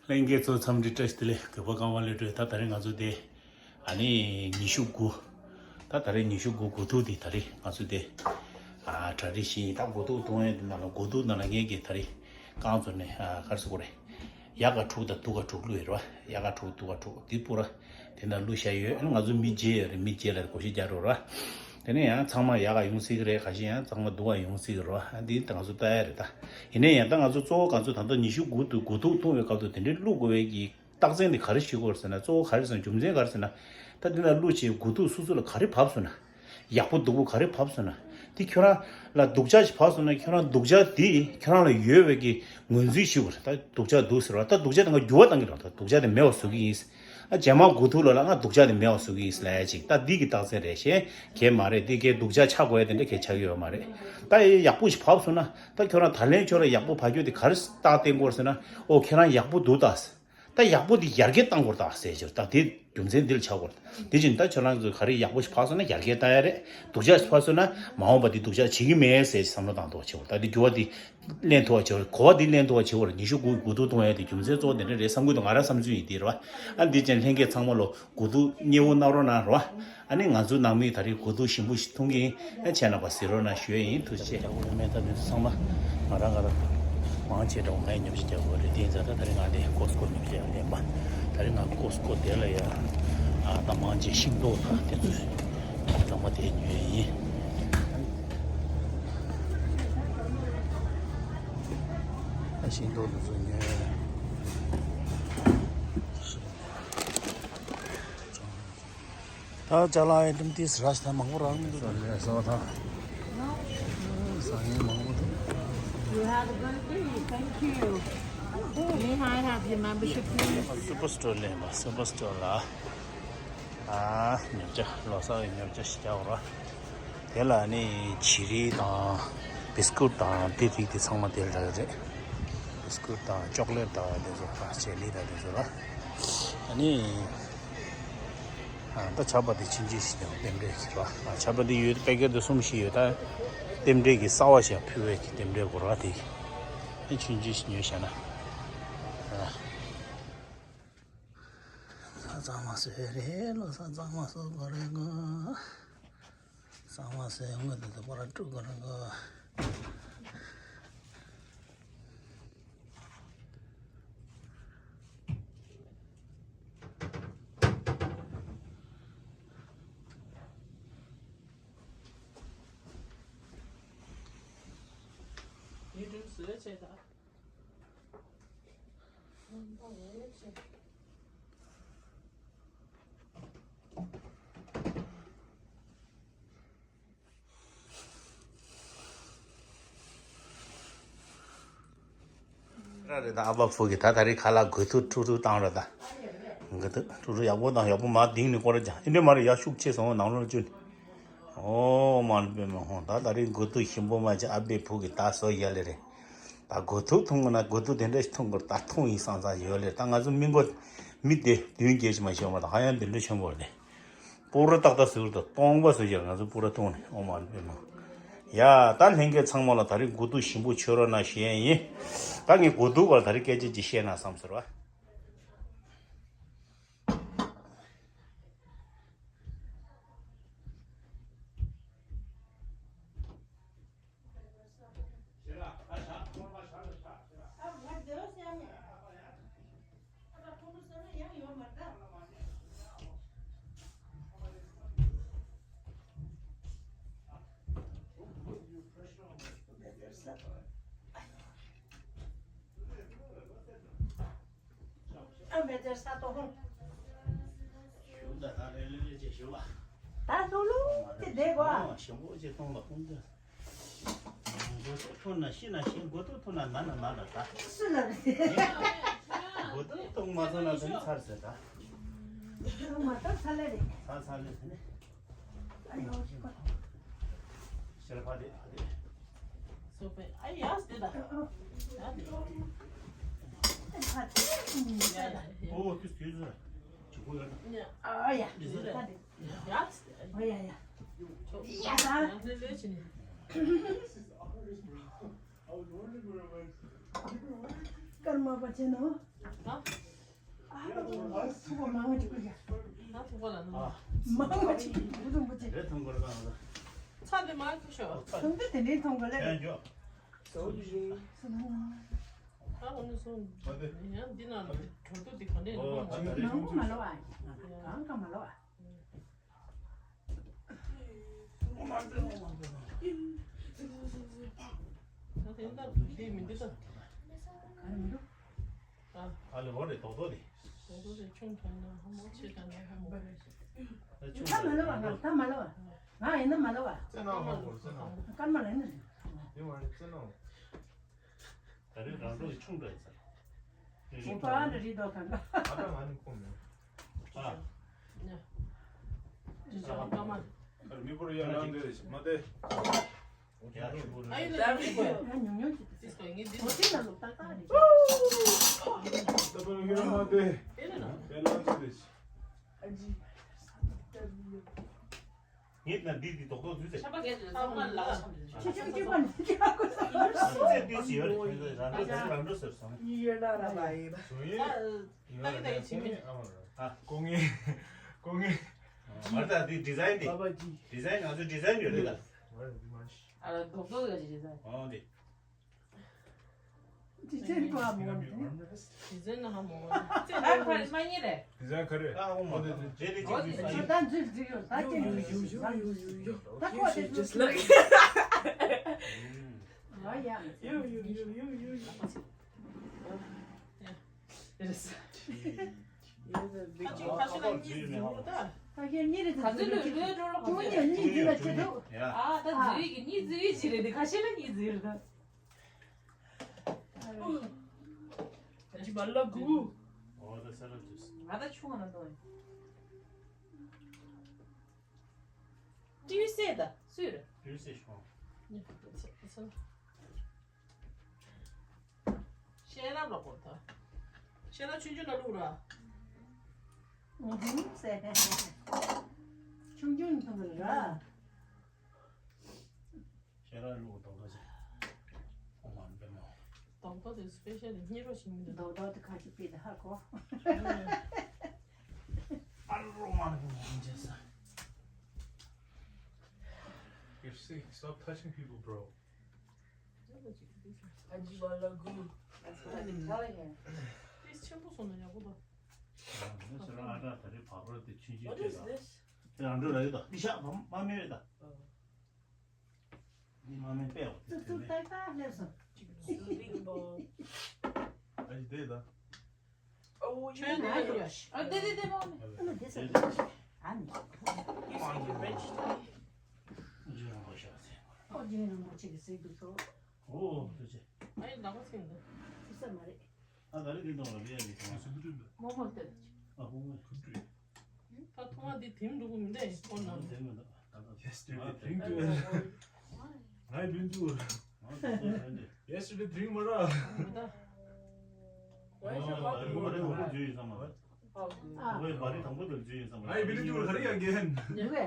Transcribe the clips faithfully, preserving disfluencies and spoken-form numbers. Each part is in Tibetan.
ལྷན་རྒྱས་ཚོ་འཚམས་འདྲི་བཀྲ་ཤིས་བདེ་ལེགས། གུས་པ་ཀརྨ་བློ་གྲོས། ད་ད་རེས་ང་ཚོ་དེ་ཨ་ནི་ཉི་ཤུ་དགུ། ད་ད་རེས་ཉི་ཤུ་དགུ་དགུ་ཐུག་དེ་ད་རེས་ང་ཚོ་དེ་ཨ་གྲ་སྒྲིག་བྱས་ཡིན། ད་དགུ་ཐུག་གཏོང་ཡས་དེ་ནང་ལ་དགུ་ཐུག་ནང་ལ་ངས་ཀྱི་ད་རེས་རྐང་བཙུགས་ནས་ཨ་ག་རེ་ཟེར་དགོས་རེད། ཡ་ག་དྲུག་དང་དུ་ག་དྲུག་བླུགས་ཡོད་རེད་བ། ཡ་ག་དྲུག་དུ་ག་དྲུག་དེ་པུ་ར་དེ་འདྲ་བླུགས་བཞག་ཡོད། ཨ་ནི་ང་ཚོ་མི་བརྗེ་ཡོད་རེད། མི་བརྗེ་ལ་བགོ་བཤའ་རྒྱག་རོགས་ར། དེ་ནས་ཡང་ཚང་མ་ཡག་ག་ཡོང་སྲིད་ཀྱི་རེད། ཁ་ཤས་ཡང་ཚང་མ་སྡུག་ག་ཡོང་སྲིད་ཀྱི་རེད་བ། ཨ་འདི་ད་ང་ཚོ་ལྟ་ཡ་རེད་ད། ཡིན་ན་ཡང་ད་ང་ཚོ་གཙོ་བོ་ག་ཚོད་ད་ལྟ་ཉི་ཤུ་དགུ་དུ་དགུ་ཐུག་གཏོང་བའི་སྐབས་དུ་དེ་འདྲའི་བླུག་དགོས་པའི་གི་རྟགས་མཚན་དེ་ག་རེ་ཤེས་དགོས་རེད་ཟེར་ན། གཙོ་བོ་ག་རེ་ཟེར་ན། རྒྱུ་མཚན་ག་རེ་ཟེར་ན། ད་འདི་ན་བླུག་བྱས་དགུ་ཐུག་སོ་སོ་ལ་ག་རེ་བབས་སོང་ན། ཡག་པོ་སྡུག་པོ་ག་རེ་བབས་སོང་ན། དེ་ཁྱོད་རང་ལ་སྡུག་ཅག་ཞིག་བབས་སོང་ན། ཁྱོད་རང་སྡུག་ཅག་དེ་ཁྱོད་རང་ལ་ཡོད་པའི་གི་ངོས་འཛིན་ཞུ་དགོས་རེད། ད་སྡུག་ཅག་འདུག་ཟེར་བ། ད་སྡུག་ཅག་དེ་ང་འགྱུར་བ་གཏང་གི་རེད། ད་སྡུག་ཅག་དེ་མེད་པ་བཟོ་གི་ཡིན། ཨ་རྗེས་མ་དགུ་ཐུག་ལ་ལ་ང་སྡུག་ཅག་དེ་མེད་པ་བཟོ་གི་ཡིན་ལབ་ཡ་ཅིག་ད་འདི་གི་རྟགས་མཚན་རེད། གཞན་གལ་མ་རེད། འདི་གའི་སྡུག་ཅག་ཆགས་དགོས་ཡ་དེ་འདྲ་གལ་ཆགས་ཀྱི་ཡོད་མ་རེད། ད་ཡག་པོ་ཞིག་བབས་སོང་ན། ད་ཁྱོད་རང་ད་ལན་ཁྱོད་རང་ཡག་པོ་བབས་རྒྱུ་དེ་ག་རེ་རྟགས་བསྟན་དགོས་ཟེར་ན། ཨོ་ཁྱེད་རང་ཡག་པོ་འདུག་ད། ད་ཡག་པོ་འདི་ཡར་རྒྱས་གཏང་དགོས་ད་ཟེར་ཞོར། ད་དེ་རྒྱུ་མཚན་འདི་ལ་ཆགས་དགོས། དེ་བཞིན་ད་ཁྱོད་རང་ཚོ་ག་རེ་ཡག་པོ་ཞིག་བབས་སོང་ན་ཡར་རྒྱས་གཏང་ཡ་རེད། སྡུག་ཅག་ཞིག་བབས་སོང་ན་མ་འོངས་པ་འདི་སྡུག་ཅག་བྱེད་ཀྱི་མེད་ཟེར་བསམ་བློ་བཏང་ཐུབ་པ་བྱེད་དགོས། ད་འདི་འགྱུར་བ་འདི་ལེན་ཐུབ་པ་བྱེད་དགོས། གོ་བ་འདི་ལེན་ཐུབ་པ་བྱེད་དགོས། ཉི་ཤུ་དགུ་དགུ་ཐུག་གཏོང་ཡ་དེ་རྒྱུ་མཚན་གཙོ་བོ་དེ་འདྲ་རེད་བསམ་གྱི་འདུག་ང་རང་བསམ་ཚུལ་ཡིན། དེ་རེད་བ། ཨ་འདི་ཅན་ལྷན་རྒྱས་ཚང་མ་ལོ་དགུ་ཐུག་མཉེས་པོ་གནང་རོགས་གནང་རོགས། ཨ་ནི་ང་ཚོའི་ནང་མི་ད་རེས་དགུ་ཐུག་ཞིམ་པོ་ཞིག་འཐུང་གི་ཡིན། ཨ་ཆེ་ན་པ་ཟེར་རོགས་གནང་ཞུ་ཡ་ཡིན། ཐུགས་རྗེ་ཆེ། རྒྱག་དགོས་མེད། ད་དུས་ཚོད་ཚང་མ་ང་རང་ང་རང་མང་ཆེ་འདྲ་བོ་ངས་ཉམས་ཞིབ་རྒྱག་དགོས་རེད། དེ་ཡིན་ཙང་ད་ད་རེས་ང་འདི་ཀོ་སི་ཀོ་ཉམས་ཞིབ་ཡང་ལེན་པ། ད་རེས་ང་ཀོ་སི་ཀོ་དེ་ལ་ཡ་ཨ་ད་མང་ཆེ་ཤིང་ཏོག་དང་དེ་ཚོ་ཚང་མ་དེ་ཉོས་ཡིན། ཤིང་ཏོག་དེ་ཚོ་ཉོས། ད་ཅ་ལག་ཨའི་ཊམ་ཏིས་ར་ཤི་ད་མང་པོ་རག་མི་འདུག་ཟ་ལེ་ཟ་ཐང་། ཟ་ངེས་མང་པོ་འདུག You have a good day. Thank you. May I have your membership, please? སུ་པར་སི་ཊོར་ལེན་པ། སུ་པར་སི་ཊོར་ལ་ཨ་ཉོ་ཆ། ལོ་གསར་གྱི་ཉོ་ཆ་ཞིག་རྒྱག་རོགས། དེ་ལ་ནི་བྱི་རིལ་དང་བིས་ཀུཊ་དང་དེ་རིགས་དེ་ཚང་མ་དེ་ལ་རག་གི་རེད། བིས་ཀུཊ་དང་ཅོག་ལེཊ་དང་དེ་ཚོ་དང་ཇེ་ལི་དང་དེ་ཚོ་ལ། ཨ་ནི། ཨ་ད་ཆར་པ་དེ་ཆུང་ཆུང་ཞིག་ཀྱང་རྟེན་འབྲེལ་གྱི་ར། ཨ་ཆར་པ་དེ་ཡོད། པེ་ཀེ་ཊི་དེ་གསུམ་ཞིག་ཡོད། ད་རྟེན་འབྲེལ་གྱི་གསར་པ་ཞིག་ཕུལ་བའི་གི་རྟེན་འབྲེལ་སྐོར་ར་དེ། ཨ་ཆུང་ཆུང་ཞིག་ཉོས་བཞག་ན། ཨ། ས་གཙང་མ་བཟོས་རེད། ལོ་ས་གཙང་མ་བཟོ་དགོས་རེད་གོ། གཙང་མ་བཟོས་སྔོན་དུ་དུ་པར་བཀྲུ་དགོས་རེད་གོ། ཡུལ་གྲུ་བཟོས་བྱས་ད། ར་རེད་ད། ཨ་ཕ་ཕུ་གི་ད་ད་རེས་ཁ་ལག་དགུ་ཐུག་ཁྲུ་ཁྲུ་བཏང་ར་ད། དགུ་ཐུག་ཁྲུ་ཁྲུ་ཡག་པོ་བཏང་། ཡག་པོ་མ་ལྡིང་ནས་སྐོར་ར་ཀྱང་ཨེ་འདྲ་མ་རེད། ཡ་ཤུགས་ཆེ་སོང་ནང་ལོགས་བཅུག་ནས། ཨོ་མ་ལ་པེ་མ་ཧོ། ད་ད་རེས་དགུ་ཐུག་ཞིམ་པོ་མ་བྱས་ཨ་ཕའི་ཕུ་གི་ད་བཟོ་ཡ་ལེ་རེད། ད་དགུ་ཐུག་འཐུང་དགོས་ན་དགུ་ཐུག་དེ་འདྲ་ཞིག་འཐུང་དགོས་རེད། ད་འཐུང་ཡིན་བསམ་བསམ་ཡོད་ལེ། ད་ང་ཚོ་མི་མགོ་མི་དེ་བདུན་བརྒྱད་ཅིག་མ་ཤོར་མ་ད་ཧ་ཡང་དེ་འདྲ་ཆེན་པོ་རེད། པུ་ར་ཏག་ཏག་ཟུར་དུ་སྟོང་པ་ཟུར་ཡ་ང་ཚོ་པུ་ར་འཐུང་ནས། ཨོ་མ་ལ་པེ་མ། ཡ་ད་ལྷན་རྒྱས་ཚང་མ་ལ་ད་རེས་དགུ་ཐུག་ཞིམ་པོ་མཆོད་རོགས་གནང་ཞུ་ཡ་ཡིན། ད་ངས་དགུ་ཐུག་བར་ད་རེས་སྐད་ཆ་ཅིག་བཤད་ན་བསམ་ཟེར་བ། ཨ་མེ་དེར་ས་ཏོ་ཧོང་། ཞུ་ད་ད་རེ་ལེ་ལེ་ཅེ་ཞུ་བ། ད་ལྷུང་ལྷུང་དེ་བསྡད་གོ། ཨ་ཞིམ་པོ་ཅིག་གཏོང་ལ་ཁོང་ཚོས། མགོ་ཐོག་ཐུག་ན་ཤི་ན་ཤི། མགོ་ཐོག་ཐུག་ན་ན་ན་ན་ན་ད། སུ་ལ་རེད། མགོ་ཐོག་ཐུག་མ་སོང་ན་དེ་ནི་ཚར་ཟེར་ད། མ་ཐག་ཚར་ལེ་རེད། ཚར་ཚར་ལེ་དེ་ནི། ཨ་ཡོ། ཤེར་ཕ་དེ་ཕ་དེ། སོ་པའི་ཨ་ཡ་སྟེ་ད། ཨ་དེ། ཨ་དེ། ཨོ་དུས་དུས་ཚོད་ཅིག་གོ་ཡོད་ན། ཨ་ཡ། དེ་ཚོ་རེད། ཨ་དེ། ཡ་སྟེ། ཨ་ཡ་ཡ། ཡ་ད། ཡང་ལེ་ལེ་ཅི་ནི། ཀརྨ་པ་ཆེ་ནོ། ཨ་ལ་ལ་ལ་ཐུག་པ་མང་ང་ཅིག་ཁུར་ཡ། ང་ཐུག་པ་ལ་ནི། མང་ང་ཅིག་བུ་དུང་བུ་ཅིག་རེད། ཐུང་གོ་ར་གང་ལ། ཚ་འདི་མ་ཁུ་ཤོ། ཐུང་འདི་དེ་འདྲའི་ཐུང་གོ་ལེ། ཡང་འཇོག་ད་འོ་ནི་སོང་། ཡང་འདི་ན་གྲོ་ཐུག་འདི་ག་ནས་ལོ་མང་ང་མང་པོ་མ་ལོ་ཨ། གང་གང་མ་ལོ་ཨ། ཨ་ལེ་འོ་རེད། རྡོག་རྡོག་དེ། ད་མ་ལོ་བ། ང་ད་མ་ལོ་བ། ང་ཡིན་ན་མ་ལོ་བ། སྐར་མ་ལ་ཡིན་ན་རེད། ད་རེས་རང་འགྲོ་ཆུང་འདྲ་ཡིན་ས། ཁྱིམ་པ་འདྲ་རེད་དོ་གང་ག་ཨ་ད་ང་ནི་ཁོ་མེད། ཨ། ཅི་ཅི་ཨ་ཀ་མ། ཨ་མི་བོར་ཡ་རང་འདྲ་རེད་མ་དེ། ཡ་ཆུ་བོར། ཨ་ཡིན་ན་ཡིན་གོ་ཡ་ཉུང་ཉུང་ཅིག་ཏིས་གོ་ངེ་འདི་ཁོ་ཅི་ལ་ལུག་ཏག་ཏག་རེད། ད་པ་ཡ་མ་དེ། དེ་ལ་ན། དེ་ལ་ཅི་རེད། ཨ་ཇི། ངེད་ན་འདི་འདི་རྡོག་རྡོག་འཛུལ་ཟེར། ཆབ་པ་གས་ལ་ཚང་མ་ལ་ཆབ་པ་ཆུ་ཆུང་ཆུང་པ་འདི་ཀྱག་གོ་ས། ཨ་ཙེ་འདི་ཞིག་ཡོད་རེད། རང་འགྲོ་རང་འགྲོ་ཟེར་སོང་། ཡི་ཡོད་ན་ར་མ་ཡིན་ན། ད་ད་གི་ད་གི་བྱེད་མི། ཨ་ཀོ་ངེ་ཀོ་ངེ། མར་ད་འདི་ཌི་ཛའིན་འདི། ཌི་ཛའིན་ང་ཚོ་ཌི་ཛའིན་ཡོད་རེད་ད། ཨ་རྡོག་རྡོག་ཡོད་ཅི་ཌི་ཛའིན། ཨོ་འདི། ཅི་ཅན་པ་མོ་འདི། ཅི་ཅན་ན་ཧ་མོ། ཨ་ཁ་མ་ཉེ་རེད། ཌི་ཛའིན་ག་རེ། ཨ་ཧོ་མོ་འདི་འདི་འདི་ཅི་ཅི་ད་འཛུལ་འཛུལ་ཡོད། ད་ཅན་འཛུལ་འཛུལ་ཡོད། ད་ཁོ་དེ་just look. ཨ་ཡ། ཡོ་ཡོ་ཡོ་ཡོ་ཡོ། ཁ་ཅིག་ཁ་ཤས་ལ་གཉིས་འཛུལ་ད། ཁ་ཤས་གཉིས་རེད་ད། ག་ཚོད་ལོས་ལོས་འགྲོ་རོགས་ག་ཚོད། གཉིས་འཛུལ་ལ་ཆེ་འདུག་ཨ་ད་འཛུལ་གི་གཉིས་འཛུལ་གི་ཅི་རེད་དེ་ཁ་ཤས་ལ་གཉིས་འཛུལ་རེད་ད། ཨ་ཇི་བ་ལ་གུ། ཨོ་ད་ས་ར་ཏུས། ང་ད་ཆུང་ང་ན་འདོན། ཏུས་སེ་ད་སུ་རེད། ཏུས་སེ་ཤོང་། ཤེས་རབ་ལ་གོ་ད། ཤེས་རབ་ཆུང་ཆུང་ན་ལུག་ར། ཨུ་ཧུམ་སེ། ཆུང་ཆུང་ཐུང་ར། ཁྱེད་རང་ལུག་རྡོག་རྡོག་ཅིག་ཨོ་མ་འདི་མོ། རྡོག་རྡོག་དེ་སི་པེ་ཤལ་རེད། སྙིགས་རོ་ཞིག་མི་འདུག་རྡོག་རྡོག་དེ་ཁ་ཅིག་པི་དེ་ཧ་གོ་ཨ་རོ་མ་ནི་མི་འཇེ་ས། You're sick. Stop touching people, bro. ཨ་ཇི་བ་ལ་གུ། That's what I've been telling her. ཏིས་ཆེན་པོ་སོང་ན་ཡག་པོ་འདུག་ཨ་ནི་ཁྱེད་རང་ཨ་ད་ད་རེས་བག་རོ་དེ་ཆུན་ཆུན། What is this? དེ་རང་འགྲོ་ལ་ཡོད་དོ། འདི་ཤག་མ་མེད་རེད་ད། འདི་མ་མེད་པས་འོ། ཙུག་ཙུག་ཏག་ཏག་སླེབས་སོང་། ཨ་ཡི་དེ་ད། ཨོ་ཡི་ཆོས་དེ་ཡོད། ཨ་དེ་དེ་དེ་མ་མེད། ཨ་ནི་དེ་ས། ཨ་ནི། ཨོ་རྒྱན་རིན་པོ་ཆེ་གི་གཟིགས་འདུག་སོ། ཨོ་ཐུགས་རྗེ། ཨ་ཡི་ལག་པ་ཚིག་འདུག་ཐུགས་ས་མ་རེད། ཨ་ད་རེས་འདི་དང་ལ་བེ་ཡ་གི་ཐང་། མོ་མོ་ལྟོས། ཨ་ཧོ། ད་ཐོག་མ་འདི་དེམ་འགྲོ་གི་མི་འདུག་ཨོ་ན། དེམ་མི་འདུག་ད་ད། Yesterday drink to it. ང་ཡི་བིན་ཏུ། Yesterday drink མ་ར། མི་ད། ཨོ་ད་རེས་མ་རེད། འོ་རེད་འཇུ་ཡིན་བསམ་མ་རེད། ཨོ་ཡི་མ་རེད། དང་པོ་དེ་འཇུ་ཡིན་བསམ་མ་རེད། ང་ཡི་བིན་ཏུ་ག་རེ་ཡ་གེན། ནུ་གེ།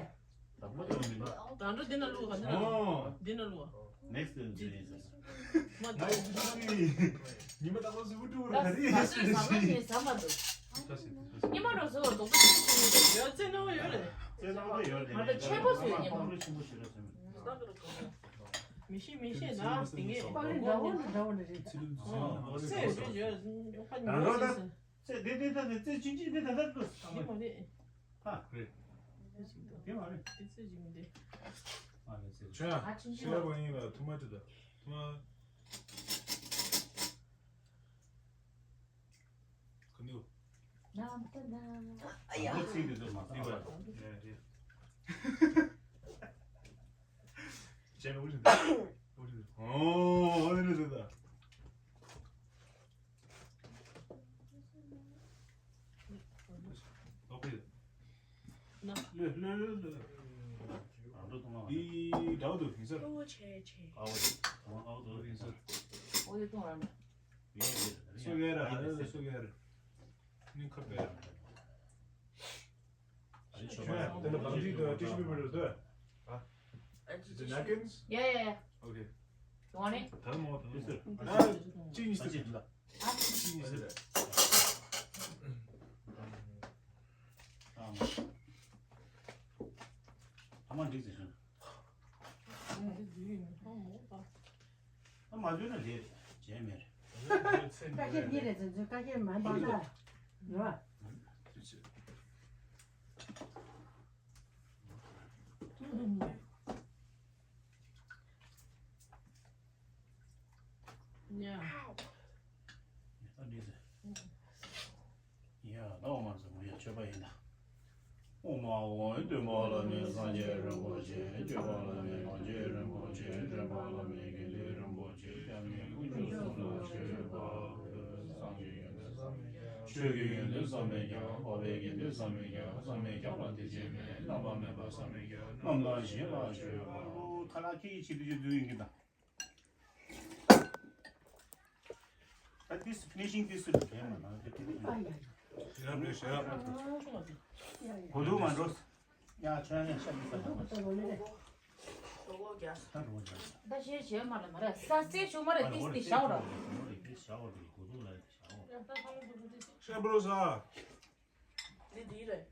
དང་པོ་དེ་མི་འདུག་དང་པོ་འདི་ན་བླུག་ག་འདི་ན་བླུག་ཨོ། འདི་ན་བླུག Next དེ་འཇུ་ཡིན་བསམ་མ་རེད། ང་ཡི་བིན་ཏུ། ཉི་མ་དང་པོ་སུ་བུ་ཏུ་ག་རེ་ཡ་ད་སུ་བསམ་མ་ཉེ་བསམ་མ་འདུག་ཉི་མ་འགྲོ་སོ་རྡོག་པོ་ཆུང་ཆུང་ཡོད་ཚེ་ནོ་ཡོད་རེད། ཚེ་ནོ་ཡོད་རེད། ང་ད་ཆེན་པོ་སུ་ཡོད་ཉི་མ། ཆེན་པོ་ཞིག་རེད་ཟེར། མི་ཤེས་མི་ཤེས་ན་དེ་ངས་པག་རི་འདྲ་བོ་འདྲ་བོ་འདྲ་རེད། ཚེ་ཡོད་ཡོད་ཡོད་ཁ་ཉོ་ཤེས་ཟེར། ཚེ་དེ་དེ་དེ་དེ་ཚེ་ཆུང་ཆུང་དེ་ད་ད་དུ་ཡིན་མ་རེད། ཧ་རེད། དེ་ཅིག་དང་། དེ་མ་རེད། དེ་ཚེ་ཅིག་མི་འདུག་ཨ་ནི་ཚེ་ཆོས་ཨ་ཆུང་ཆུང་ཤེས་རབ་ཡིན་ལ་ཐུ་མ་ཅི་ད་ཐུ་མ། ག་ནུ། ནམ་ད་ན། ཨ་ཡ། ཚིག་དེ་ཚོ་མ་ཚང་བ། ཡ་ཡ། ཅན་འུ་རི་འདི། འུ་རི་འདི། ཨོ་འུ་རི་འདི་ད། ལོག་པའི། ན། ལོས་ལོས་ལོས་ལོས། ཨ་འགྲོ་གཏོང་བ། འདི་འདྲ་བོ་འདུག་ཡིན་ས། ལོ་ཆེ་ཆེ། ཨ་འོ་རེད། ཨ་འོ་འདུག་ཡིན་ས། འོ་དེ་གཏོང་ར་ན། ཡིན་རེད། སུ་ག་ར་ཧ་ལས་སུ་ག་ར། ནི་ཁ་པེ་ར། ཨ་ནི་ཆོས་དེ་ལ་བང་སྒྲིག་དང་ཊི་ཤུ་པེ་པར་འདུག་ཨ། Is it napkins? Yeah, yeah, yeah. Okay. You want it? ད་མོ་ད་མོ། ཨ་ཅི་ཉིས་སི་ལ། ཨ་ཅི་ཉིས་སི་ལ། མ་འགྲིག་ཟེར་སོང་། ཨ་མ་འདུས་ན་ལས་བྱས་མེད་རེད། ཀ་ཤེད་གཉིས་རེད་ཟེར་ཚོད་ཀ་ཤེད་མ་འདུས་ན་ཡོད། ཡ། ཡ་ད་འོ་མ་ཟེར་མོ་ཡ་མཆོད་པ་ཡིན་ད། ཨོཾ་ཨཱཿཧཱུྃ་སྟོན་པ་བླ་མེད་སངས་རྒྱས་རིན་པོ་ཆེ། སྤྱོད་པ་བླ་མེད་གངས་ཅན་རིན་པོ་ཆེ། འདྲེན་པ་བླ་མེད་དགེ་འདུན་རིན་པོ་ཆེ། སྐྱབས་གནས་དཀོན་མཆོག་གསུམ་ལ་མཆོད་པ་ཕུལ། སངས་རྒྱས་ཡོན་ཏན་བསམ་མི་ཁྱབ། ཆོས་ཀྱི་ཡོན་ཏན་བསམ་མི་ཁྱབ། འཕགས་པའི་དགེ་འདུན་བསམ་མི་ཁྱབ། བསམ་མི་ཁྱབ་པ་དེ་ཅན་མེད། རྣམ་པར་སྨིན་པ་བསམ་མི་ཁྱབ། རྣམ་དག་བཞི་ལ་མཆོད་པ་ཕུལ། ཁ་ལག་ཁྱེད་ཀྱི་བྱེད་དུས་ཀྱི་དུས་ཡིན་གྱི་ད། ད་this finishing this is the game ན་དེ་དེ་དེ། ཡ་མེད་ཤ། གོ་དུ་མ་འགྲོ། ཡ་ཆོས་ཡ་ཤ་མི་ས་ད་རོ་རྒྱ། ད་རོ་རྒྱ། ད་ཤེས་བྱེད་མ་ལ་མ་ར་ས་སེ་ཆུ་མ་ར་ཏིས་ཏི་ཤའོ་ར། ཤ་བ་རི་གོ་དུ་ལ་ཤའོ། ཤ་བ་རི་ས། འདི་འདི་རེད།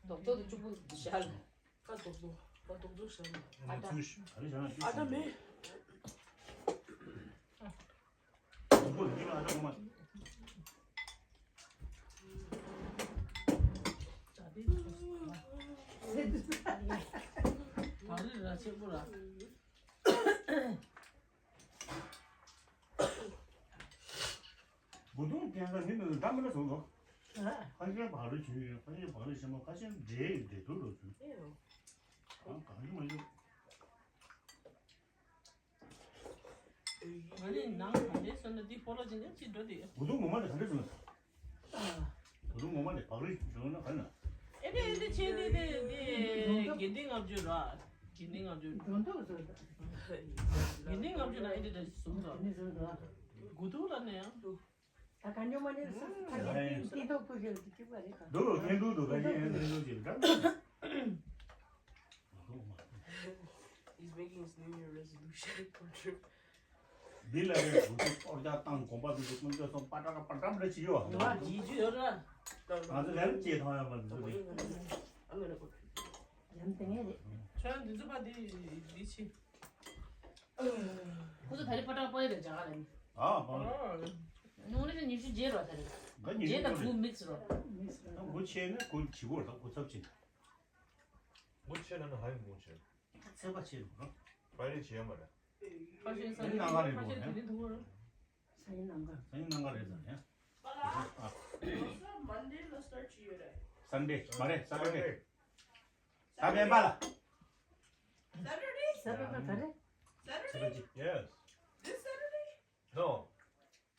རྡོག་རྡོག་ཏུ་གཅུག་པུ་ཤ་ལ། ཁ་རྡོག་རྡོག་ཁ་རྡོག་རྡོག་ཤ་ལ། ཨ་ད། ཨ་ད་མེད། གོ་དུང་ཀན་ས་ནི་ནི་འདྲ་མི་འདྲ་སོང་ནོ། ཨ། ཁ་ཤས་བག་རེ་བྱུང་ཡོད། ཁ་ཤས་བག་རེ་ཆེན་པོ། ཁ་ཤས་འབྲས་ཡི་འབྲས་ཐུར་རོ་བྱུང་། ཨེ་ཡོ། ཨ་གང་ཡོད་མ་ཡོད། ང་ནི་ནང་ག་འདྲས་སོང་ན་འདི་ཕོ་ལོ་ཅི་འདྲ་ཅིག་འགྲོ་དེ། གོ་དུང་ངོ་མ་དེ་ག་འདྲས་སོང་ན། ཨ། གོ་དུང་ངོ་མ་དེ་བག་རེ་བྱུང་ན་ག་ན། ཨེ་ནི་ཨེ་ནི་ཆེ་ནི་དེ་དེ་དགེ་འདུན་ལྔ་བཅུ་ར། དགེ་འདུན་ལྔ་བཅུ། དགེ་འདུན་ལྔ་བཅུ་ན་ཨེ་འདྲས་འདྲས་བཟུང་ཙང་། གོ་དུང་ལ་ནི་ཡང་། ད་ག་ཉོ་མ་ནི་ས་ཁ་ཤས་ཏིང་ཏོག་པོ་ཞིག་ཏུ་སྐྱུག་པ་རེད་ག། འདུག་ལོ་ཁེན་འདུག་འདུག་ག་ཡིན་ཡང་ཁེན་འདུག་ཅིག་འདྲ། He's making his New Year resolution come true. འདི་ལ་རེ་འུ་ཚོ་གཏོར་རྒྱག་བཏང་གོམ་པ་འདུག་ཅིག་སྐུ་མཆོད་སོང་པ་ཏྲ་ཀ་པ་ཏྲམ་རེ་བྱེད་ཡོད། ང་ཚོ་ལན་སྐྱེས་ཐང་ཡང་མ་འདུག་རེད། ཡང་དེ་ངས་རེད། ཁྱོད་འདི་ཚོ་པ་འདི་འདི་ཕྱི། ཁོ་ཚོ་ད་རེས་པ་ཏྲ་པ་ཡི་རེད་ཇ་ག་རེད། ཨ་པ། ནོ་རེ་ཉི་ཤུ་རྗེས་རོ་ད་རེད། ད་ཉི་ཤུ་རྗེས་དང་རེད། གུ་མིག་སི་རོ། ད་གུ་ཆེ་ན་གུ་བྱི་བོར་ད་གུ་ཚབ་ཆེ། གུ་ཆེ་ན་ན་ཧ་ཡང་གུ་ཆེ། ཚད་པ་ཆེ་རུ་རོ། པ་རེ་ཆེ་ཡ་མ་རེད། ཁ་ཤས་ས་ཡིན་ནང་ག་རེད་ཁ་ཤས་འགྲོ་དེ་ནི་ཐུག་རོ། ས་ཡིན་ནང་ག་ས་ཡིན་ནང་ག་རེད་ཟེར་ཡ། Monday ལ་start བྱས་ཡོད་རེད། Sunday མ་རེད། Saturday། Saturday། Saturday་པ་ལ། Saturday། Saturday་ག་རེད། Saturday། Yes. This Saturday? No.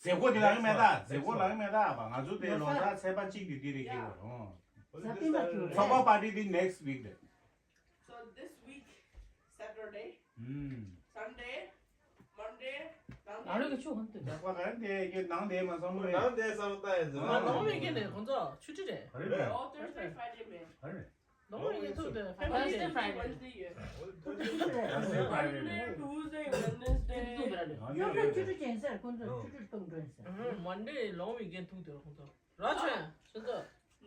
མཛད་སྒོ་དེ་ལག་གི་མེད་ད། མཛད་སྒོ་ལག་གི་མེད་ད། ང་ཚོ་དེ་ལོ་གསར་ཚེས་པ་གཅིག་གི་དེ་རེད་ཀྱི་རེད། ཚོགས་པ་པར་ཊི་དེ་next week་རེད། So this week, Saturday, ཨུམ། Sunday, Monday, ཨ་རོགས་ཀྱི་ཆུ་ཧམ་དུ། ཡག་པ་ག་རེ་འདི་ཀྱི་ནང་དེ་མ་བསམ་བློ་ནང་དེ་བསམ་བློ་བཏང་ཡིན་ཟེར། ང་ལོང་བའི་རྒན་ནས་ཁོང་ཚོ་ཆུ་ཁྲི་རེད། ག་རེ་རེད། Oh, Thursday, Friday, man. ག་རེ་རེད། ལོང་བའི་རྒན་ཐུག་དེ་Friday། Thursday, Friday. Wednesday ཡོད། Thursday, Friday. Monday, Tuesday, Wednesday. ཡོད་པའི་ཆུ་ཁྲི་ཅན་ཟེར་ཁོང་ཚོ་ཆུ་ཁྲིར་གཏོང་འགྲོ་ཡིན་ཟེར། Monday ལོང་བའི་རྒན་ཐུག་དེ་ཁོང་ཚོ། ར་ཆོན། ཁྱོད་ཚོ།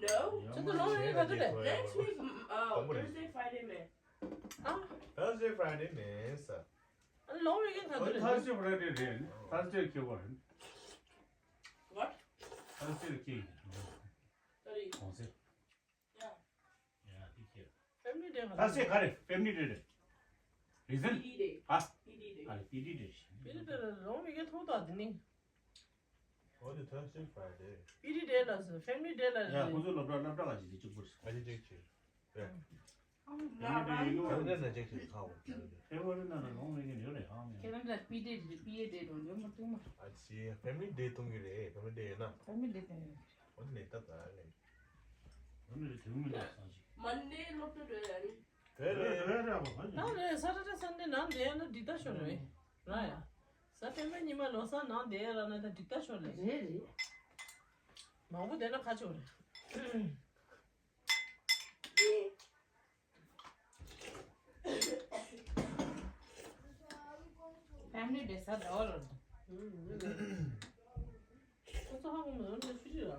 No. ཁྱོད་ཚོ་ལོང་བའི་ག་ཚོད་རེད། Next week, um, uh, Thursday, Friday, man. ཨ། Thursday, Friday, man, sir. ཨ་ལོང་བའི་ག་ཚོད་རེད། Thursday, Friday རེད། Thursday ཁེ་བ་རེད། What? Thursday ཁེ། Sorry. གོང་སེ། Yeah. Yeah, དེ་ཁེ། Family day ག་ཚོད། Thursday ག་རེད། Family day རེད། Reason? P D day. ཨ། P D day. ཨ་P D day། P D day ལ་ལོང་བའི་ག་ཐུག་ད་དེ་ནི། Only Thursday, Friday. P D day ལ་ཟེར། Family day ལ་ཡ་ཟེར། ཁོ་ཚོ་སློབ་གྲྭ་སློབ་གྲྭ་ག་ཅིག་དེ་གཅིག་པུ་རེད། ཨ་ཅིག་ཅིག་ཅིག་རེད། Calendar ན་ཅིག་ཅིག་ཁ་འོ། February ན་ན་ལོང་བའི་གི་ཡོད་རེད། ཨང་། Calendar P D day P A day དང་ཡོད་མ་གཏོང་མ། ཨ་ཅི་Family day གཏོང་གི་རེད། Family day ཡོད་ན། Family day གཏོང་གི་རེད། འོ་ནི་ད་ད་ལེ། འོ་ནི་དེ་མི་འདུག་སང་ཅིག Monday སློབ་གྲྭ་འགྲོ་ཡ་རེད། རེད་རེད་རེད་རེད། ཨ་བ་ཧ་ན་རེད། Saturday Sunday ནང་བསྡད་ཡ་ན་འགྲིག་ད་ཤོར་རེད། ར་ཡ། གཟའ་སྤེན་པ་ཉི་མ་ལོ་གསར་ནང་བསྡད་ཡ་ར་ན་ད་འགྲིག་ད་ཤོར་རེད། རེད་རེད། མང་པོ་བསྡད་ན་ཁ་ཕྱོགས་རེད། Family day གཟའ་ཟླ་བ་ལ་རེད། ཁོ་ཚོ་ཧ་གོ་མ་ནོར་ནས་ཆུ་ཁྲི་ར།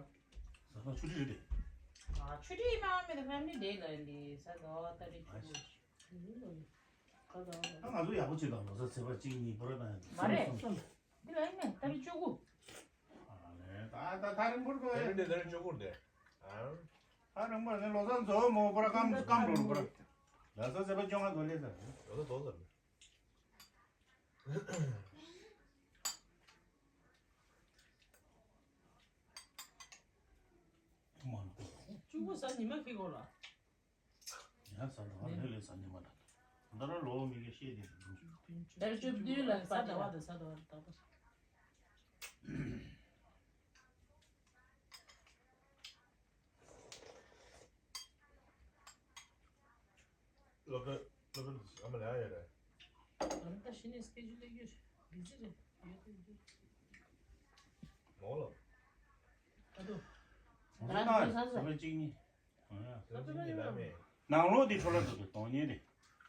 གཟའ་ཟླ་ཆུ་ཁྲི་རེད་དེ། ཨ་ ཆུ་ཁྲིད་མ་མེད་དུ་ཕེམ་ལི་ཌེ་ལ་འདི་ས་དོ་ཏ་རི་ཆུ་ཁྲིད། ད་ང་ཚོ་ཡག་པོ་བྱེད་དང་ལོ་ས་ཚེས་པ་གཅིག་གཉིས་པོ་ར་དང་མ་རེད། གསུམ། འདི་ལ་ཡིན་ནས་ཏ་རི་བཅུ་དགུ། ཨ་ནི་ད་ད་ད་རིང་པོར་གོ་ཡ། ད་རིང་པོར་ནི་ལོ་ས་འཛོམས་མོ་པོ་ར་སྐམ་སྐམ་འགྲོ་པོ་ར། ལོ་ས་ཚེས་པ་བཅོ་ལྔ་དོ་ལེ་ས། ལོ་ས་དོ་ས། བཅུ་དགུ་ས་ཉི་མ་ཁི་གོ་ལ། ཡང་ས་དང་བ་ལས་ལས་ས་ཉི་མ་དང་། ད་ར་ལོ་མི་གེ་ཤེས་དེ། ལྟར་བཅུ་བདུན་ལ་ས་དང་བ་དང་ས་དང་བ་དང་བ། སློབ་གྲྭ་སློབ་གྲྭ་ཨ་མ་ལས་ཨ་ཡོད་རེད། ང་ད་ཤི་ནས་སྐད་ཆ་ལས་ཡོད་རེད། བི་ཟི་རེད། ཡོད་དེ་ཡོད། མོ་ལ། ཨ་དོ། ང་ཚོ་ད་ས་བ་གཅིག་གཉིས། ཨ་ཡ། ད་ཅི་ནི་ལ་མེད། ནང་ལོགས་དེ་འཕྲོ་བརླག་འགྲོ་འདུག་དོན་གཉེར་དེ།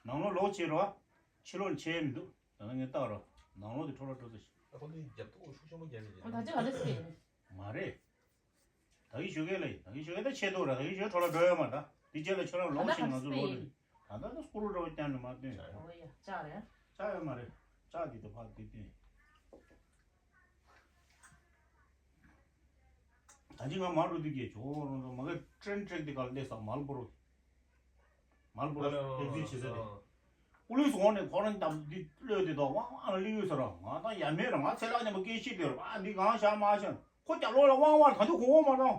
ནང་ལོགས་ལོག་བྱེད་རོགས། ཕྱི་ལོགས་བྱེད་མི་འདུག་ད་ནི་ངས་བལྟ་རོགས། ནང་ལོགས་དེ་འཕྲོ་བརླག་འགྲོ་ཚོད་ཤིག་ཨ་ཁོ་འདི་རྒྱབ་ཐོག་ཤུགས་ཆེན་པོ་རྒྱབ་ནས་ཨ་ད་ཅི་ག་ལེ་སི། མ་རེད། ད་གི་ཞོགས་ཀས་ལ་ཡིན། ད་གི་ཞོགས་ཀས་ད་ཆེ་དོ་ར། ད་གི་ཞོགས་ཀས་འཕྲོ་བརླག་འགྲོ་ཡོད་མ་རེད། ད་དེ་རྗེས་ལ་ཁྱོད་རང་ལོག་ཕྱིན་ང་ཚོ་ལོག་དུས། ད་ལྟ་ད་སྐུ་རུ་འགྲོ་བ་བསྐྱངས་ནས་མ་བཏོན། ཨོ་ཡ་ལྕགས་རེད། ལྕགས་ཡོད་མ་རེད། ལྕགས་དེ་ད་ཕར་དེ་བཏོན། ད་ཅི་ང་མར་འགྲོ་དུས་ཀྱི་ཇོ་རོང་རོང་མ་གི་ཊེན་ཊེག་དེ་ག་ལ་བསྡད་ས་མལ་པོར། མལ་པོར་ཨ་ལེ་ཨེག་ཟིཊ་བྱེད་ས་དེ། ཨོ་ལེ། ཨུ་ལུས་འོང་ནས་ཁོ་རང་འདམ་འདི་གློད་དེ་དོ་ཝང་ཝང་ལ་གློད་ས་ར། ང་ད་ཡ་མེད་ར། ང་ཚེ་ལག་མཉམ་པོ་སྐད་ཤེད་དེ་ར། ཨ་འདི་གང་བཞག་མ་བཞག་ཁོ་རྒྱབ་ལོགས་ལ་ཝང་ཝང་ད་དུང་གོ་གོ་མ་རང་།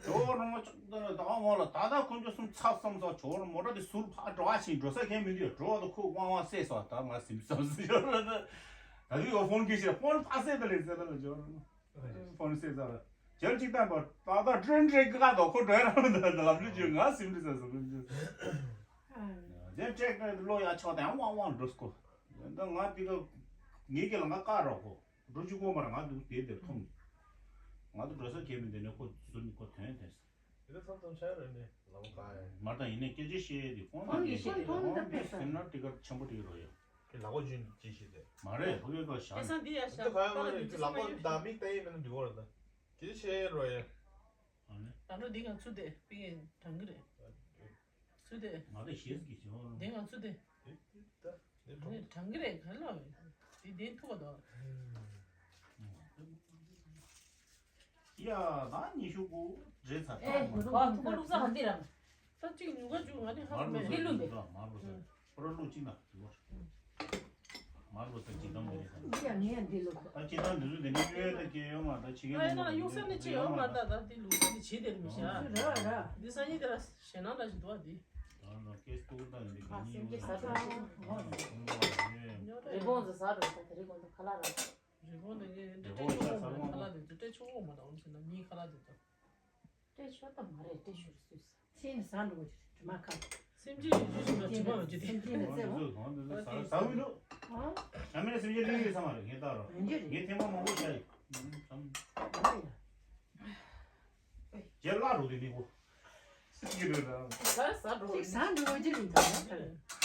ཇོ་རོང་མ་ཅག་ད་ད་ཝང་ལ་ད་ད་ཁོ་ཚོ་གསུམ་ཚབ་བསམ་ས། ཇོ་རོང་མོ་ཊ་དེ་ཟུར་ཕར་འགྲོ་བ་ཞིག་འགྲོ་ས་གང་མི་འདུག་འགྲོ་བ་ད་ཁོ་ཝང་ཝང་བསད་སོང་། ད་ང་སིམ་བསམ་སོང་ཇོ་རོང་ད། ད་དུང་ཡོ་ཕོན་སྐད་ཤེད་ཕོན་ཕར་བསད་ད་ལེ་ཟེར་ད་ལ་ཇོ་རོང་། ཕོན་སེ་ཙ་ལ། ཇལ་གཅིག་བཏང་པ་ཏག་ཏག་ཀྲེན་ཀྲེན་ཀ་དོ་ཁོ་འགྲོ་ཡ་རང་འདི་ལབ་ལུས་བྱོས། ང་སིམ་རི་ས་སོ་ལུས་བྱོས། ཇལ་ཀྲེག་ཀྲེག་ལོ་ཡ་ཆོག་དང་ཝང་ཝང་འགྲོ་སྐོ། ད་ང་འདི་ག་ངེད་ཀྱི་ལ་ང་བཀག་རོགས་ཁོ། འགྲོ་བཅུག་གོ་མ་ར། ང་འདུག་དེ་དེར་འཐུང་། ང་ཚོ་འགྲོ་ས་གལ་མི་འདི་ནས་ཁོ་ཟུར་ནི་ཁོ་དོན་དེ། དེ་ཚོ་ཚང་ཚང་ཆ་རེད་ནི་ལམ་ཁ་ཡ། མར་དང་ཡིན་ནས་སྐད་ཆ་བཤད་དེ་ཁོང་ཁོང་གིས་ཤེས་མཐོང་ན་དཔེ་ས། སེམས་ནར་དེ་ག་ཆེན་པོ་དེ་རོ་ཡ། ཁྱེད་ལག་པ་འཇུ་ཅི་ཞིག་དེ། མ་རེད་ཕ་གི་ཀ་ཞག་སྐལ་བཟང་འདི་ཡ་ཞག་སྐལ་བཟང་འདི་ལག་པ་འདི་མིག་ལྟ་ཡིན་མིན་ན་འདུག་གོ་ར་ད། དེ་བཤད་རོ་ཡ། ཨ་ནི། ད་ནོ་འདི་ང་ཚུ་དེ་པི་ངེ་དྲང་གི་རེད། ཚུ་དེ། ང་དེ་ཤེས་ཀྱི་ཞོ། འདི་ང་ཚུ་དེ། དེ་ད། དེ་ནི་དྲང་གི་རེད་ག་ལ། དེ་དེ་ཐུག་པ་དང་། ཡ་ད་ཉི་ཤུ་དགུ་རེད་ཚ། ཨེ་ཐུག་པ་ཐུག་པ་ལུག་ས་ཧ་འདི་ར། ད་གཅིག་ཉུ་ག་བཅུག་ང་ནི་ཧ་གོ་མེད། འདི་ལུག་འདི། མར་ལུག་ས། ཁོ་ར་ལུག་གཅིག་ན་འདི་བར། མར་ལུག་ས་གཅིག་དམ་འདི་རེད། འདི་ཡང་ངས་འདི་ལུག་ད་གཅིག་དམ་འདི་ཚོ་འདི་ནི་གཡོལ་ད་སྐྱེ་ཡོད་མ་ད་ཕྱི་རྒྱལ་ཨ་ཡ་ན་ལ་གཡུག་ས་ནི་ཅི་ཡོད་མ་ད་ད་འདི་ལུག་ས་འདི་བྱེད་དེ་རེད་མི་ཤ། ར་ར། འདི་སང་ཉིན་དེ་ལ་ཞེ་ནང་ལ་ཞིག་འདུག་བ་འདི། ད་ན་ཀེས་ཏུ་ད་འདི་ག་ཨ་ནི་སེམས་ཅན་ཟ་ཡོད་ད། རི་བོང་ཟ་ཟ་རུ་ད་རི་བོང་ད་ཁ་ལ་ར། རི་བོང་ད་ངས་འདི་སྤྲད་ཆོག་གོ་མ་ཁ་ལ་འདི་ཚོ་སྤྲད་ཆོག་གོ་མ་ད་འོ་ན་ཟེར་ན་མིའི་ཁ་ལ་འདི་ཚོ། སྤྲད་ཆོག་ད་མ་རེད་སྤྲད་ཆོག་རེད་སུས་ཟ། ཚེ་ནི་ཟ་འགྲོ་གི་རེད་དྲི་མ་ཁ། སེམས་ཅན་ཡོད་ཚུལ་ཞིག་ལ་དྲི་མ་ཡོད་ཀྱི་དེ། སེམས་ཅན་ལ་བརྩེ་བ། ཟ་འུ་འདུག་ཨ། ཨ་མེ་རི་སེམས་ཅན་ལུས་ཡོད་ས་མ་རེད་ངས་ལྟ་རོགས། ཡོད་ཀྱི་རེད། ངས་ཐེངས་མ་མང་པོ་བྱ་ཡིན། ཨ་ཡ། ཇེ་བླ་རུ་དེ་ནི་གོ། སྲིད་ཀྱི་རེད་ར། ཟ་ཟ་འགྲོ་གི་ཟ་འགྲོ་གི་རེད་ད།